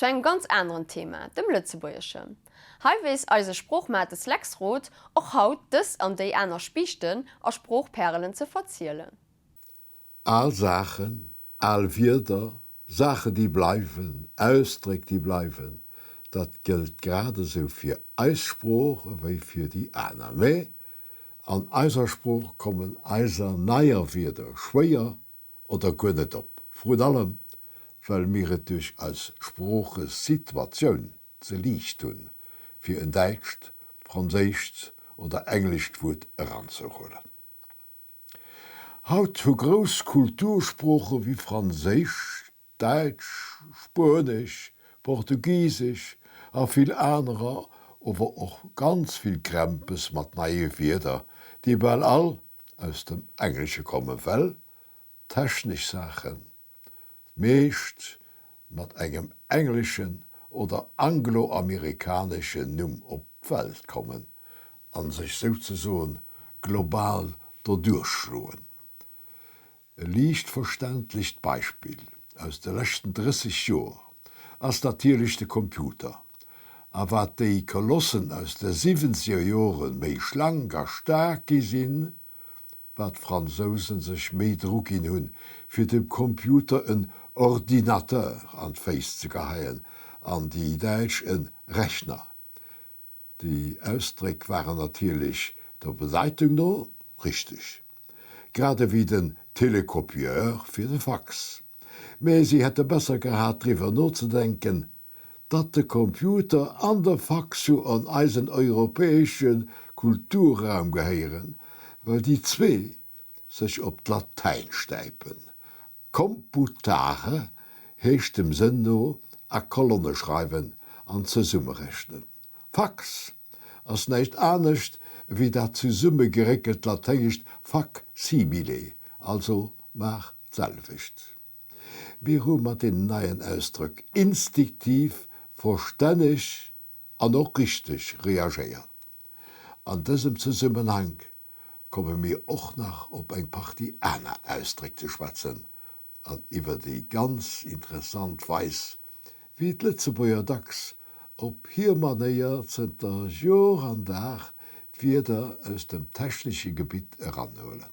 Zu engem ganz aneren Thema, dem Lëtzebuergeschen. Hei weess eise Sproochmates Lex Roth och haut dës an déi aner Spiichten a Sproochpärelen ze verzielen. Al Saachen, al Wierder, Saachen déi bleiwen, Ausdréck déi bleiwen, dat gëllt grad esou fir eis Sprooch ewéi fir déi aner. Mä an eiser Sprooch kommen eiser neier Wierder schwéier oder guer net op, vrun allem well mir et duerch eis Sproochesituatioun ze liicht hunn, fir en däitscht, franséischt oder englescht Wuert eranzehuelen. Haut hu grouss Kultursprooche wéi Franséisch, Däitsch, Spuenesch, Portugisesch a vill anerer ower och ganz vill Krämpes mat neie Wierder, déi bal all aus dem Englesche kommen, well technesch Saachen d'meescht mat engem engleschen oder angloamerikaneschen Numm op d'Welt kommen a sech souzesoen global doduerch schloen. E liicht verständlecht Beispill aus de leschten 30 Joer ass natierlech de Computer. A wat déi Kolossen aus de siwwenzeger Jore méi schlank a staark gi sinn, wat d'Fransousen sech méi dru ginn hunn, fir dem Computer en Ordinateur an d'Féiss ze geheien an déi Däitsch en Rechner. Déi Ausdréck waren natierlech der Bedeitung no richteg, grad ewéi den Télécopieur fir de Fax. Mä si hätte besser gehat driwwer nozedenken, datt de Computer an de Fax jo an eisen europäesche Kulturraum gehéieren, well déi zwee sech op d'Latäin stäipen. Computare heescht dem Sënn no a Kolonne schreiwen an zesummerechnen. Fax ass näischt anescht ewéi dat zesummegeréckelt laténgescht fac simile, also maach d'selwecht. Mir hu mat deenen neien Ausdrëck instinktiv verstänneg an och richteg reagéiert. An dësem Zesummenhank komme mir och nach op eng Partie aner Ausdréck ze schwätzen an iwwer déi ganz interessant Weis, wéi d'Lëtzebuerger dacks op hir Manéier zënter Jor an Dag d'Wierder aus dem technesche Gebitt eranhuelen.